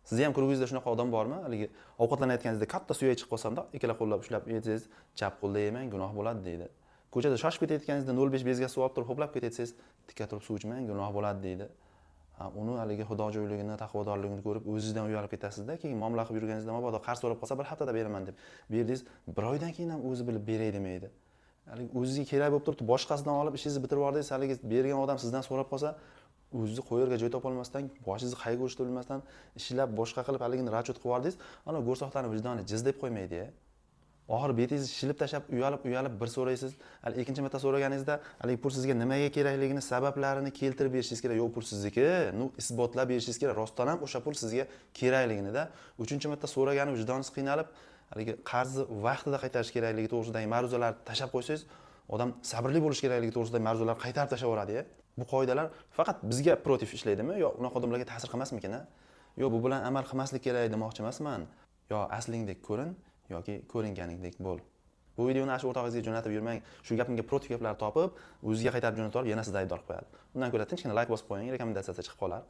Sizni ham круг ingizda shunaqa odam bormi? Haligi ovqatlanayotganingizda katta suyak chiqib qolsanda, ikkala qo'llab ushlab yesangiz, chap qo'lda yemang, gunoh bo'ladi deydi. Ko'chada shoshib ketayotganingizda 0,5 bezga suv olib turib ho'plab ketayotsangiz, tikka turib suv ichmang, gunoh bo'ladi deydi. Ha, uni haligi xudojo'yligini, taqvodorligini ko'rib o'zingizdan uyalib ketasizda, keyin muomala qilib yurganingizda mabodo qarz so'rab qolsa, bir haftada beraman deb berdingiz, bir oydan keyin ham o'zi bilib beray demaydi. Haligi o'zizga kerak bo'lib turibdi, boshqasidan olib ishingizni bitirib yubordingiz, haligi bergan odam sizdan so'rab qolsa, o'zingizni qo'yarga joy topolmasdan, boshingizni qayerga urishni bilmasdan ishlab, boshqa qilib haligini расчет qilib yubordingiz, ana go'rsoqlarni vijdoni jiz deb qo'ymaydi ya. Oxiri betingizni shilib tashlab, uyalib uyalib bir so'raysiz. Hali ikkinchi marta so'raganingizda haligi pul sizga nimaga kerakligini sabablarini keltirib berishingiz kerak. Yo'q, pul sizniki, ну, isbotlab berishingiz kerak, rostdan ham o'sha pul sizga kerakliginida. Uchinchi marta so'ragani vijdoningiz qiynalib, haligi qarzni vaqtida qaytarish kerakligi to'g'risidagi ma'ruzalarni tashlab qo'ysangiz, odam sabrli bo'lish kerakligi to'g'risidagi ma'ruzalarni qaytarib tashlab yuboradi ya. Bu qoidalar faqat bizga против ishlaydimi yo unaqa odamlarga ta'sir qilmasmikin a? Yo'q, bu bilan amal qilmaslik kerak demoqchi emasman. Yo aslingdek ko'rin yoki ko'ringaningdek bo'l. Bu videoni ana shu o'rtog'ingizga jo'natib yurmang, shu gapimga против gaplar topib, o'ziga qaytarib jo'natib olib, yana sizni aybdor qilib qo'yadi. Undan ko'ra tinchgina layk bosib qo'ying, рекомендация sida chiqib qolar.